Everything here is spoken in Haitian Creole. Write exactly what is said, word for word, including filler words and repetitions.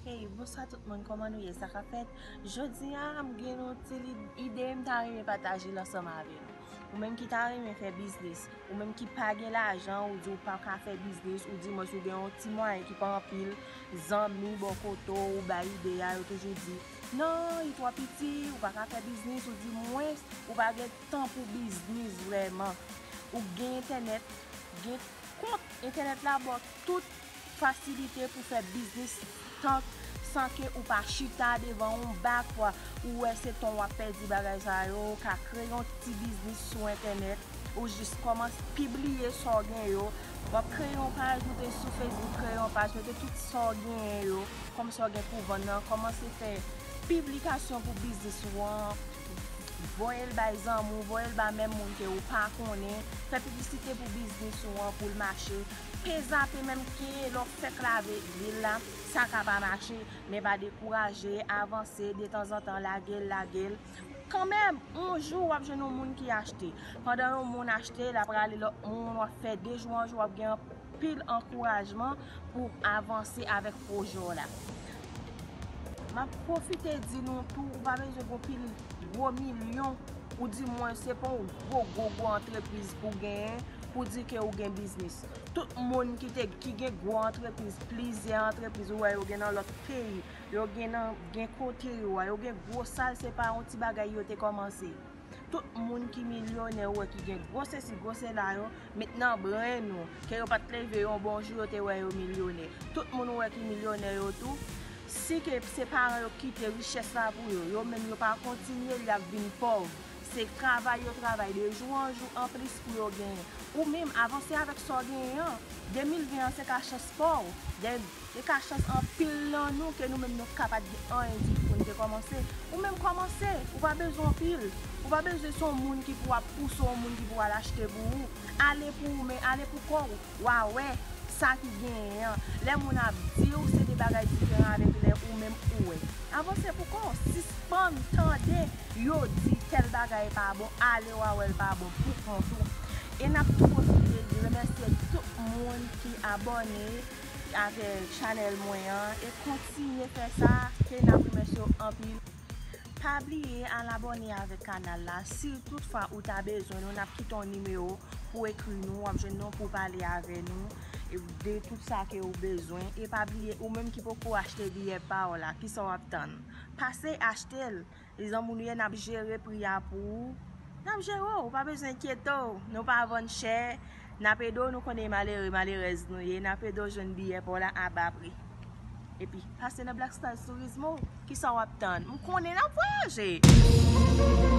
Hey, bonswa tout moun, kòman nou ye? Sa k ap fèt? Jodi a, m gen yon ti li- ide m ta renmen pataje l ansanm avè nou. Ou menm ki ta renmen fè biznis, ou menm ki pa gen lajan, ou di ou pa ka fè biznis, ou di mwen si w gen yon ti mwayen ki pa anpil, zanmi bò kote w, ou bay ide a, yo toujou di, non, li twò piti, ou pa ka fè biznis, ou di mwen, ou pa gen tan pou biznis vrèman. Ou gen entènèt, gen kont entènèt la ba w tout fasilite pou fè biznis tan san ke ou pa chita devan yon bak, ou wè se tan w ap pèdi bagay sa yo, ou ka kreye yon ti biznis sou entènèt, ou jis kòmanse pibliye sa w gen yo, w ap kreye yon paj, ou te sou Facebook, kreye yon paj, mete tout sa w genyen yo, kòm sa w gen pou vann nan, kòmanse fè piblikasyon pou biznis ou an, voye l bay zanmi w, voye l ba menm moun ke ou pa konnen, fè piblisite pou biznis ou an pou l mache, pe zape menm ke lè w fèk lave lwil la, sa ka pa mache, men pa dekouraje, avanse, detanzantan, lage l, lage l. Kanmenm, yon jou w ap jwenn yon moun ki achte. Pandan yon moun achte, l ap rale lòt moun, w ap fè de jou an jou, w ap gen anpil ankourajman pou avanse avèk pwojè w la. M ap pwofite di nou tou, ou pa bezwen gen pil gwo milyon, ou di mwen se pa yon gwo, gwo, gwo antrepriz pou genyen, pou di ke ou gen biznis. Tout moun ki te, ki gen gwo antrepriz, plizyè antrepriz, ou wè yo gen nan lòt peyi, yo gen nan, gen kote yo a, yo gen gwo sal, se pa yon ti bagay yo te kòmanse. Tout moun ki milyonè, ou wè ki gen gwo sesi, gwo sela yo, met nan bren nou, ke yo pa t leve yon bon jou, yo te wè yo milyonè. Tout moun ou wè ki milyonè yo tou, si ke se paran yo kite richès la pou yo, yo menm yo pa kontinye, y ap vin pòv. Se travay yo travay de jou an jou anplis pou yo genyen. Ou menm, avanse avèk sa w genyen an. De mil ven an, se ka chans pa w. De, se ka chans anpil nan nou ke nou menm nou ka pa t gen anyen ditou pou n te kòmanse. Ou menm kòmanse, ou pa bezwen anpil. Ou pa bezwen se yon moun ki pou ap pouse w, yon moun ki pou al achte pou ou. Ale pou ou menm, ale pou kò w. W a wè sa ki genyen an. Lè moun ap di w, se de bagay diferan avèk lè ou menm ou wè. Avanse pou kò w, sispann tande yo di tèl bagay pa bon, ale w a wè l pa bon pou kont ou. E n ap tou pwofite di remèsye tout moun ki abòne avèk chanèl mwen an e kontinye fè sa, ke n ap remèsye w anpil. Pa bliye al abòne avèk kanal la. Si toutfwa ou ta bezwen nou, n ap kite yon nimewo pou ekri nou, w ap jwenn nou pou pale avè nou e de tout sa ke ou bezwen. E pa bliye, ou menm ki poko achte biyè pa w la, kisa w ap tann? Pase achte l. Zanmi nou ye, n ap jere pri a pou ou. N ap jere w, ou pa bezwen enkyete w. Nou pa vann chè. N ap ede w, nou konnen malere, malerèz nou ye. N ap ede w jwenn biyè pa w la a ba pri. Epi, pase nan Black Stars Turismo. Kisa w ap tann? M konnen n ap vwayaje!